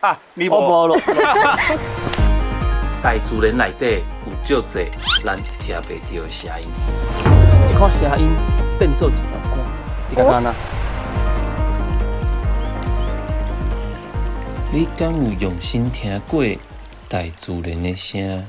啊，你我無咯。大自然內底有足濟咱聽袂著的聲音。這款聲音變做一條歌，你感覺按怎？你敢有用心聽過大自然的聲？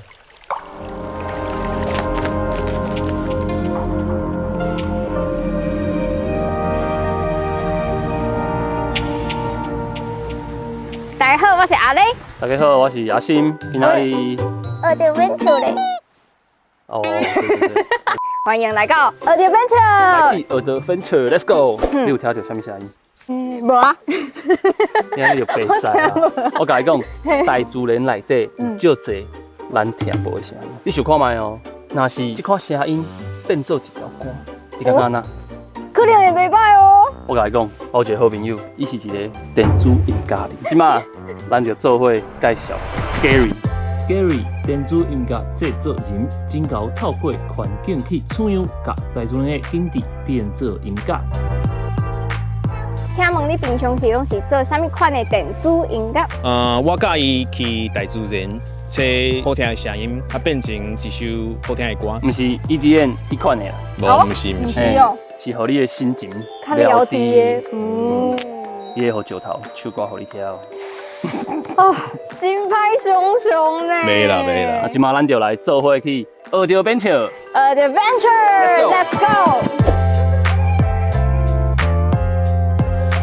大家好，我是阿麗。大家好，我是阿心。今仔日 Adventure 咧。哦，對對對。歡迎來到 Adventure。來去 Adventure，Let's go。你有聽著啥物聲音？無啊。你按呢就白屎啊！我共你講，大自然內底有足濟咱聽無的聲音。你想看覓哦？若是這款聲音變做一條歌，你感覺按怎？可能會袂䆀哦。我共你講，我有一個好朋友，伊是一個電子音樂人。這馬咱就做伙介紹 Gary。Gary 電子音樂製作人，真𠢕透過環境去採樣，共大自然的景致變做音樂。請問你平常時攏是做啥物款的電子音樂？我佮意去大自然，揣好聽的聲音，啊變成一首好聽的歌。毋是 EDM 彼款的啦。無，毋是，毋是。哦，是予你的心情較療治的。嗯。伊會予石頭唱歌予你聽。哦，真歹想像呢。袂啦，袂啦。啊，這馬咱就來做伙去 Adventure。 Adventure，Let's go。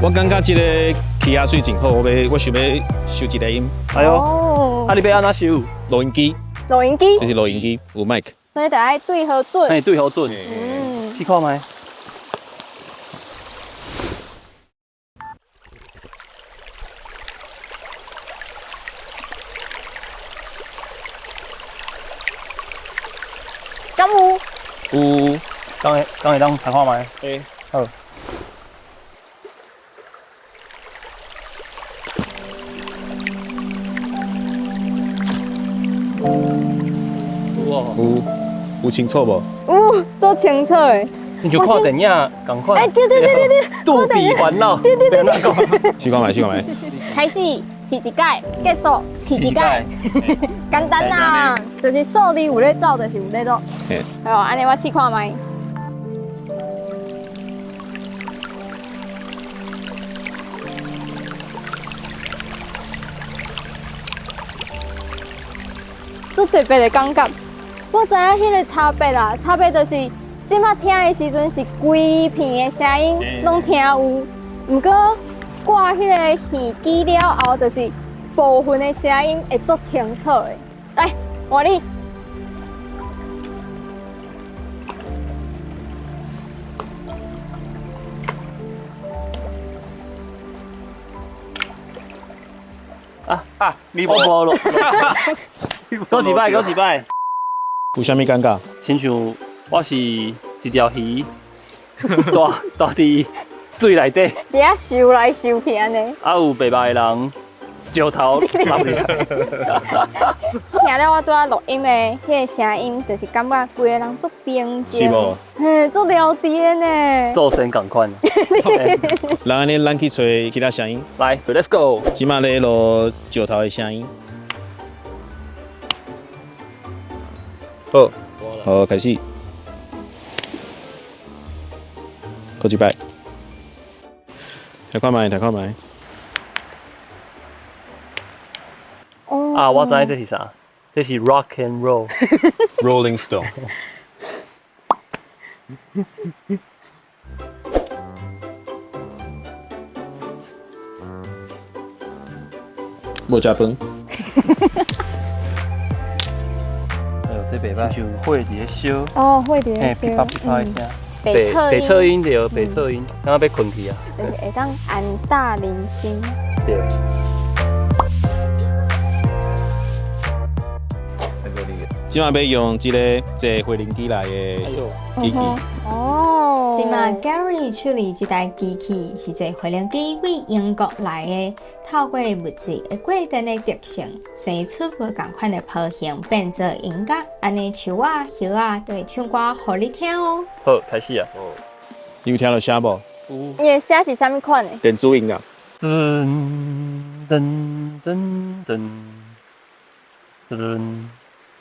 我感覺這個起仔水真好，我想欲收一个音。哎喲，啊你欲按怎收？錄音機。錄音機。這是錄音機，有麥克。所以得愛對好準。嘿，對好準。試看覓。敢有？有。敢會敢會當聽看覓？會。好。有有清楚無？有，足清楚的。你就看電影仝款。欸，對對對對對。杜比環繞。對對對對。試看覓，試看覓。開始試一擺，結束試一擺。簡單啦，就是數字有咧走，就是有咧落。好，按呢我試看覓。足特別的感覺。我知影彼个差別啦，差別就是這馬聽的時陣是規片的聲音攏聽有，毋過掛彼個耳機了後，就是部分的聲音會足清楚的。來，換你。啊啊！你無咯？閣一擺，閣一擺。有啥物感覺？親像我是一條魚，蹛蹛佇水內底，佇遐游來游去按呢。啊，有白目的人，石頭落去。聽了我拄仔錄音的彼個聲音，就是感覺規個人足平靜，是無？嘿，足療治的呢。做生仝款。人按呢，咱去揣其他聲音。來，Let's go。這馬咧錄石頭的聲音。好，好，開始。閣一擺，聽看覓，聽看覓。啊，我知影這是啥，這是 rock and roll。 Rolling Stone。無食飯。哎呦，這袂䆀，像火佇咧燒。哦，火佇咧燒。噼啪噼啪一聲。白白噪音對，白噪音，敢若欲睏去啊。就是會當安踏人心。對。這馬欲用這個坐飛行機來的機器。哦。這馬 Gary 處理這台機器是坐飛行機對英國來的，透過物質的過程的特性，生出無仝款的波形，變做音樂。按呢樹仔、葉仔都會唱歌予你聽哦。好，開始啊！你有聽著聲無？伊的聲是啥物款的？電子音樂。噔噔噔噔噔，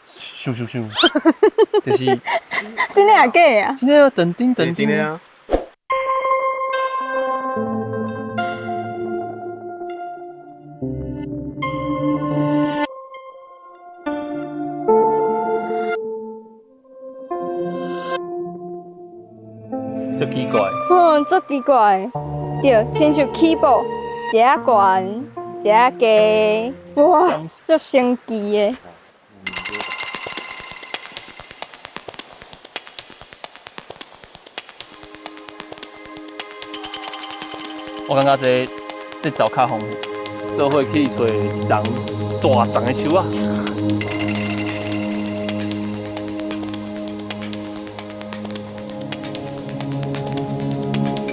咻咻咻，就是真的抑假的啊？真的啊，噔噔噔。真的啊。足奇怪。嗯，足奇怪。對，親像起步，一下懸，一下低，哇，足神奇的。我感覺這節奏較豐富，做伙去揣一叢大叢的樹仔。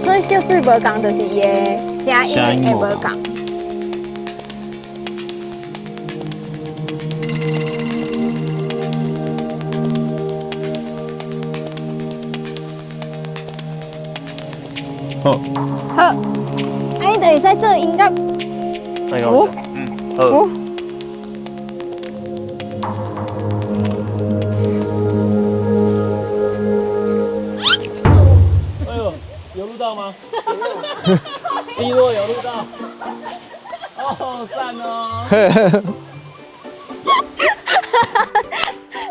所以色水無仝，就是伊的聲音會無仝。好。好，啊，你就會使做音樂。哦，嗯，好。哎呦，有錄到嗎？一諾有錄到。哦，讚哦！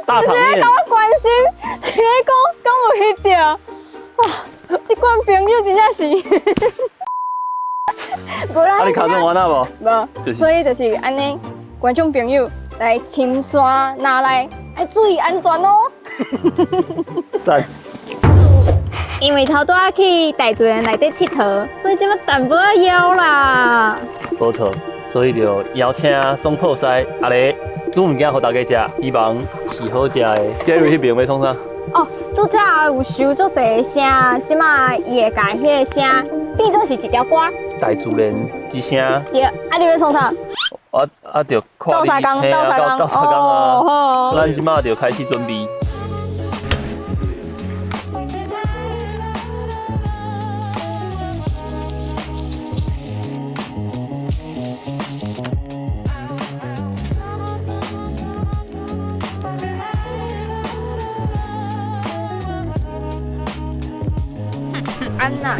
大場面。我關心，是咧講敢有翕著？哇，這款朋友真正是。無啦，啊，你尻川完了無？無，所以就是按呢，觀眾朋友來深山拿來，愛注意安全哦。讚。因為頭拄仔去大自然內底𨑨迌，所以這擺淡薄仔枵啦。無錯，所以就邀請總鋪師阿雷煮物件予大家食，希望是好食的。Gary 彼邊欲創啥？哦，拄才有收足濟聲，這擺伊會共彼个聲變做是一條歌。大自然之聲。對，啊，你欲創啥？我啊，就看你，鬥相共，鬥相共，鬥相共啊！咱這擺就開始準備。安娜。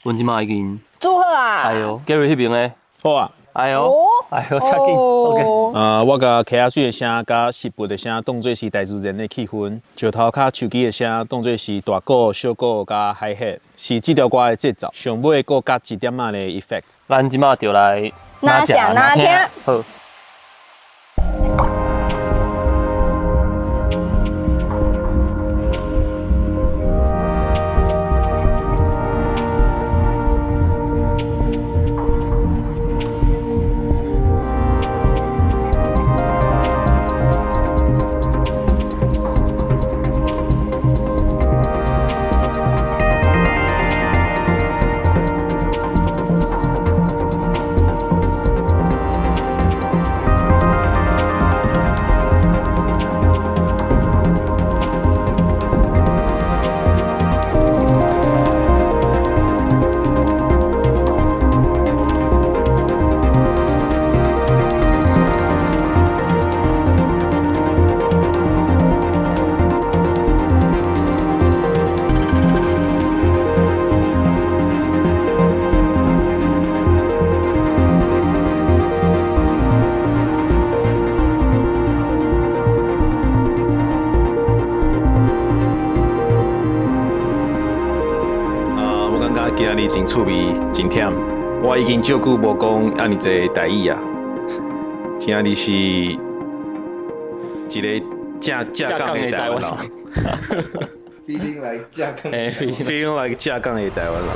阮這擺已經煮好啊！哎喲，Gary 彼邊咧？好啊！哎喲，哎喲，遮緊，OK。我共溪仔水的聲佮植物的聲當做是大自然的氣氛，石頭佮手機的聲當做是大鼓、小鼓佮 hi-hat，是這條歌的節奏。上尾閣加一點仔的 effect。咱這擺就來哪食哪聽。好。今仔日真趣味，真忝。我已經足久無講遮爾濟台語啊！今仔日是一個正正港的台灣人。 Feeling like 正港，Feeling like 正港的台灣人。